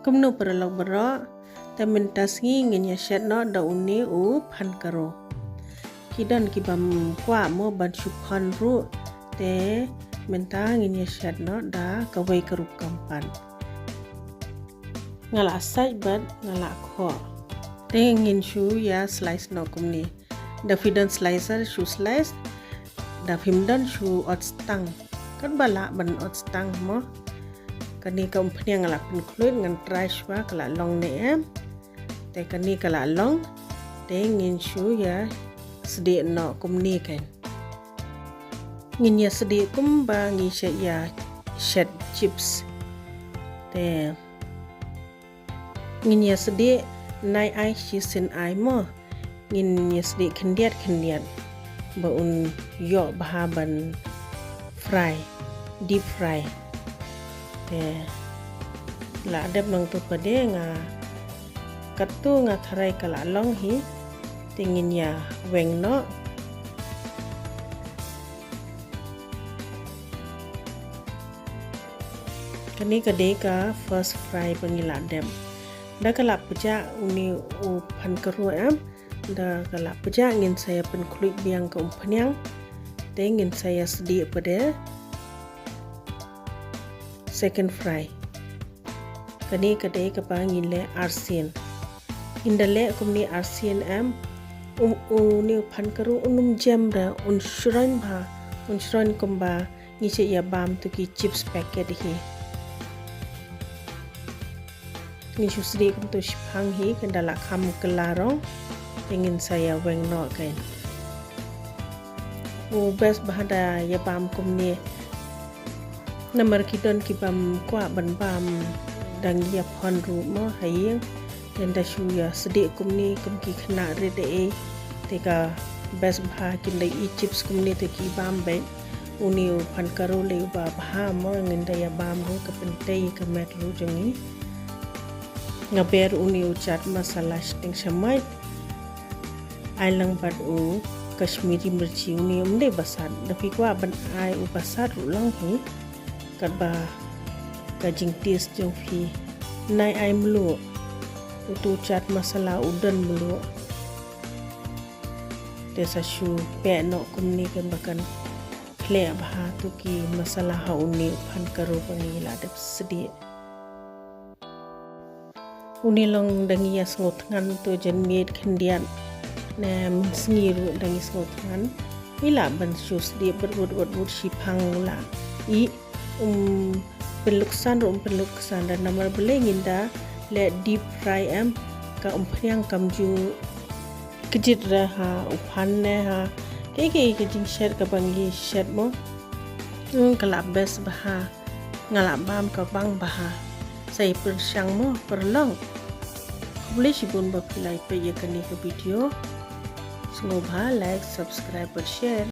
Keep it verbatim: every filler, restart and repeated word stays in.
Kumno paralok baroh, te mynta sngi ngin ïa shet noh da une u phan karo. Ki don ki bym kwah mo ban shu phon ruh, te mynta ngin ïa shet noh da kawei ka rukom pat. Nga la sait bad nga la khoh. Te ngin shu ïa slice noh kumne. Da phi don slicer shu slice, da phim don shu ot stang. Katba lah ban ot stang mo. Kane ka umphniang nga la pynkhluit, ngan try shuwa ka la long ne em. Te kane ka la long, te ngin shu ïa sdieh noh kumne kan. Ngin ïa sdieh kumba ngi shet ïa shet chips. Te ngin ïa sdieh nai ai shisien ai mo. Ngin ïa sdieh khyndiat khyndiat ba un ïoh bha ban fry, deep fry. Te la dep nangtu pat de nga katto nga tharai ka la long hi. Te ngin ïa weng noh. Kane ka dei ka first fry ba ngi la dep. Da ka la pjah une u phan karo em, da ka la pjah ngin sa ïa pynkhluit biang ka umphniang. Te ngin sa ïa sdieh pat de second fry. Kane ka dei kaba ngi leh arsien. Ngin da leh kumne arsien em, um, une u phan karo un ym jem da, un shroin bha, un shroin kumba ngi shet ïa bam tu ki chips packet hi. Ngin shu sdieh kumtu shiphang hi, kan da la kham kylla rong, te ngin sa ïa weng noh kan. U best bha da ïa bam kumne. Namar ki don ki bym kwah ban bam dang ïa phon ruh mo ha ïing. Te nda shu ïa sdieh kumne kum ki khynnah rit ei. Te ka best bha, kin da i chips kumne te ki bam beit. Une u phan karo lei uba bha mo, ngin da ïa bam ruh ka pyntei ka met ruh jong ngi. Nga ber une u chaat masala shiteng shamoit. Ai lang bad u Kashmiri mirchi, une um dei basat. Da phi kwah ban ai u basat ruh lang hi. Katba ka jingtaste jong phi. Nai ai mluh. Utu chaat masala u don mluh. Te sa shu peh noh kumne kan ba kan khleh bha tu ki masala ha une u phan karo ba ngi la dep sdieh. Une long da ngi ïa sngewthngan tu janmiet khyndiat ne mynsngi ruh da ngi sngewthngan. Ngi lah ban shu sdieh bad wut wut wut shiphang la i um pynluksan ruh um pynluksan da namar balei ngin da leh deep fry em, ka umphniang kam ju kjit re ha u phan ne ha. Kaei kaei ka jingshet kaba ngi shet mo. Hmm, ka la best bha. Nga la bam ka bang bha. Sa ïa pyrshang mo paralok. Khublei shibun ba phi la ïa peit ïa kane ka video. Sngewbha like, subscribe bad share.